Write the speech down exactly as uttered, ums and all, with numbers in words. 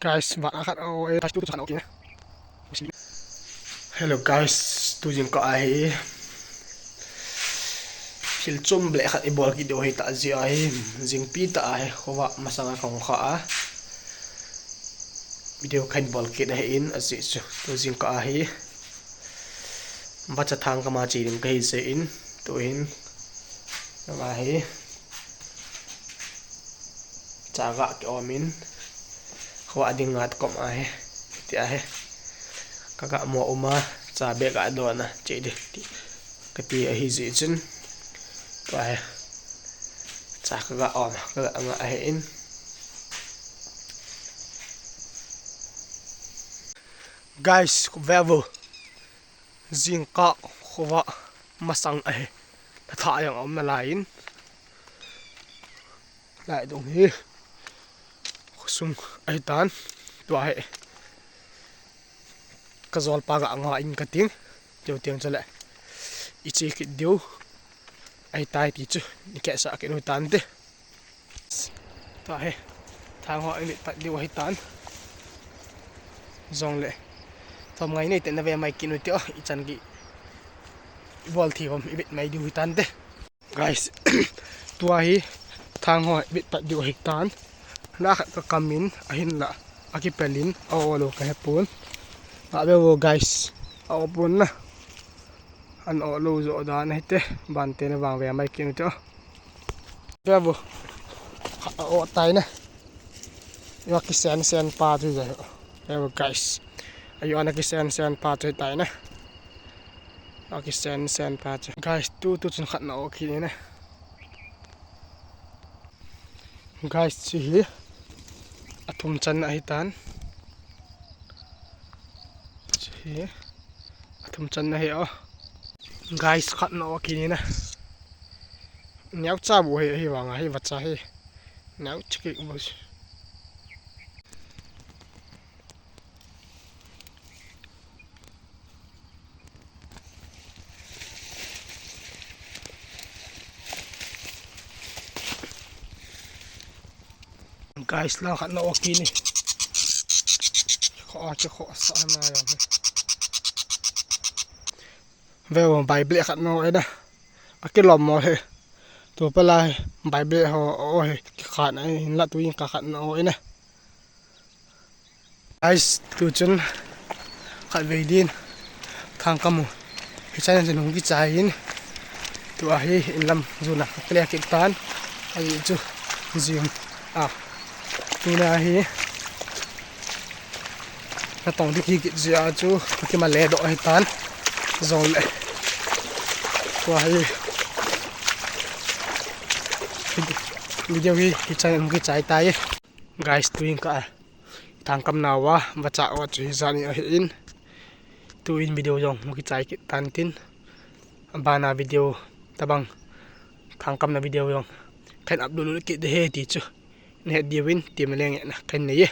Guys, vana khat o e, guys, tu tu khat o kine. Hello guys, tu jingkah ahi. Thil chom beh khat i bol kit diu ahi tah jeh ahi. Jingpi tah ahi, khovah masanga kahung kha a. Video kahin bol kit ahin, ajeh chu tu jingkah ahi. Vacha thangkam a che ding kahi jeh in, tuhin, nang ahi. Cha ga kiom in, khovah ding ngat kom ahi, ti ahi. Ka ga mo uma, cha beh ga don a, che ding ti, kati ahi jeh chun, tua hi, cha ka ga om, ka ga nga ahin. Guys, ku ve vo. Jingkah khovah masang ahi. Thatha jong aum nalai in. Lai dong hi. Khosung ahi tan. Tua hi. Ka jolpa ga nga in kating. Teu teng chule. I che kit diu. Ahi tai ti chu. I kehsah kit u tante. Tua hi, thang ho i vet pat diu ahi tan. Jongle, thom ngai nei te na ve mai kit u te o, ichan gei i bol thei ham i vet mai diu ahi tante. Guys, tua hi, thang ho i vet pat diu ahi tan. Na khat ka kam in, ahinla, akipel in, a o lou ka he pon. A ve vo guys, a o pon na. An o lou jo dan ahi te, ban te na vang ve mai kit u te o. Ve vo. Khat a o tai na. Iwa kisen sen pa chu jai. Ve vo guys. Ayo ana kisen sen pa chu tai na. A kisen sen pa chu. Guys, tu tu chun khat na o kit na. Guys, chu hi. A thum channa ahi tan. Chu hi. A thum channa hi o. Guys, khat na o kit na. Neocha bu hi, hi vang a, hi vacha hi. Neocha ki bu. Guys, lang khat na o kit ni. Kho a, kho sa na ya. Ve vo, Bible khat na o e na. Akilom mo he. Tu pa lai, Bible ho o he. Kikhat na e, hinla tu in ka khat na o e na. Guys, tu chun khat vei din thangkam u. Hichai na chun hung kichai in. Tua hi in lam juna ka clear kit tan. Ahi chu jing a. Tuna hi. Ka tong ding hi kit jia chu ka kima le doh ahi tan. Jongle. Tua hi. Video hi, hichai na hung kichai tai. Guys, tu in ka thangkam nauva, vacha o chu hi jani ahi in. Tu in video jong hung kichai kit tan tin. Abana video tabang thangkam na video jong kahin upload kit de he ti chu. Nahet diu vin, ti ma leng na kahin nei e.